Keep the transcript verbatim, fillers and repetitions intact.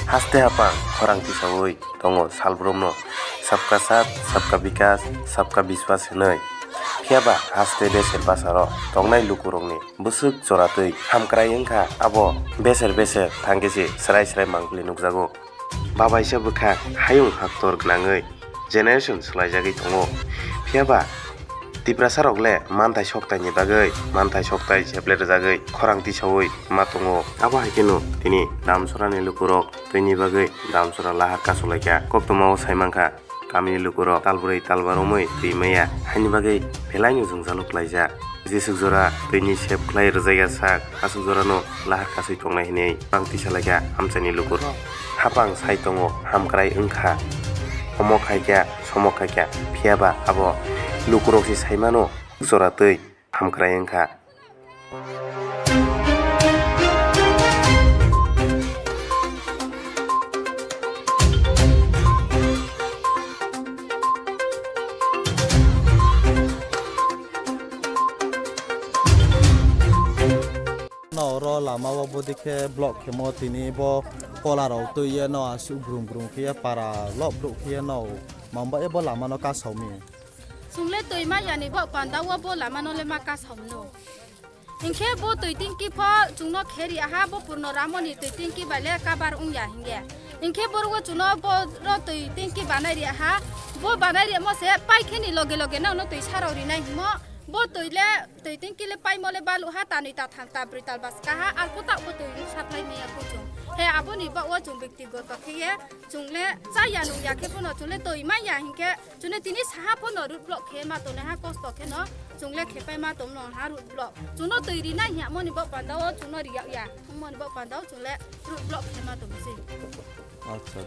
Haste hapang khorang tisaui tongo salbrumno, "Sabka saath, sabka vikas, sabka vishwas" hwnwi. Phiyaba haste beser bwsarok tongnai lukurokni bwswk joratwi hamkrai wngkha, abo beser beser thangkhe se srai srai mangpili nukjago. Babaisa bwkha hayung haktor gwnangwi generation swlaijagwi tongo. Phiyaba Tiprasarok le manthai soktaini bagwi, manthai soktai jeple rwjagwi khorang tisaui ma tongo. Abo hai kheno tini Damsorani lukurok twini bagwi Damsora lahar kasulaikha. Koktwmao sai mankha, kamini lukurok talbrwi talba romwi twi maya, haini bagwi belaino jwngjalo klaijak. Jeswk jora twini sep khlai rwjakya sak, aswk jorano lahar kasui tongnai hwnwi bang tisalaikha amchaini lukurok. Hapang sai tongo, hamkrai wngkha, omo khaikha, somo khaikha, phiyaba abo lukurok se saimano, jora twi hamkrai wngkha. No, oro lama o bodi khe block khemo tini bo kola rok twi ye no aswk grum grum khe ye para lop lop khe ye no mamba ye bo lama no kasao mi. Chwng le twi ma yani bo panda o bo lama no le ma kasao mano. Hinkhe bo twi tingki pho chwngno khe ri aha, bo purno ramoni twi tingki bai le kabar wng ya hinkhe. Hinkhe boro o chwngno bo ro twi tingki banai ri aha, bo banai ri mo se pai khe ni loge loge no no twi sarok rinai himo, bo twi le twi tingki le paimo le balu ha tanwi ta thang ta brwi tal bas kaha alku ta bo twi supply maya kuchung. He aboni ba o chwng byaktigoto khe ye chwng le cha ya nung ya khe phano chwng le twi ma ya hinkhe chwng le tini saha phano road block khe ma tongnai ha kosto khe no chwng le khe pai ma tong no ha road block. Chwng no twi rinai hiya moni bo panda o chwng no ri ya ya. Moni bo panda o chwng le road block khe ma tong si. Acha.